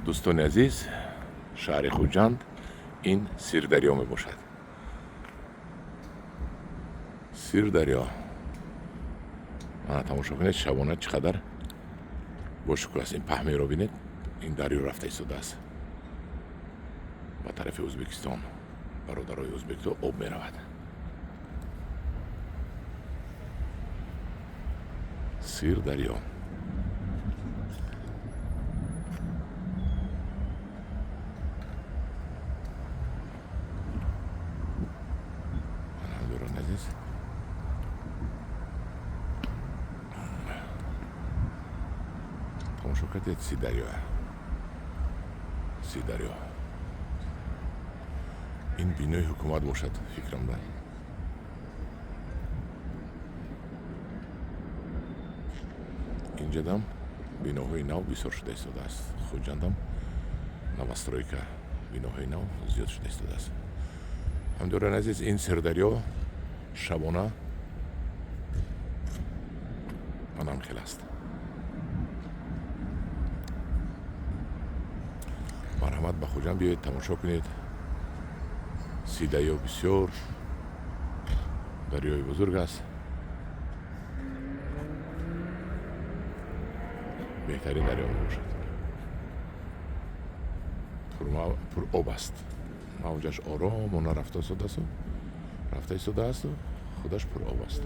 Дӯстони азиз, шаҳри Хуҷанд, ин Сирдарё мебошад. Сирдарё, мана, тамошо кунед, шабона чӣ қадар бошукӯҳ аст. Ин паҳмеро бинед, ин дарё рафта истодааст ба тарафи Ӯзбекистон. Бародарои ӯзбекто об меравад. Сирдарё. Ҳамдиёрони азиз, тамошо кардед Сирдарё. Сирдарё, ин бинои ҳукумат бошад, фикрам да. Инҷадам биноҳои нав бисёр шуда истодааст. Хуҷандам новостройка, биноҳои нав зиёд шуда истодааст. Ҳамдиёрони азиз, ин Сирдарё шабона манам хел аст. Марҳамат, ба Хуҷанд биёед, тамошо кунед. Сирдарё бисёр дарёи бузург аст, беҳтарин дарё мебошад, пуроб аст, мавҷаш оромона рафта истодаасту худаш пуроб аст.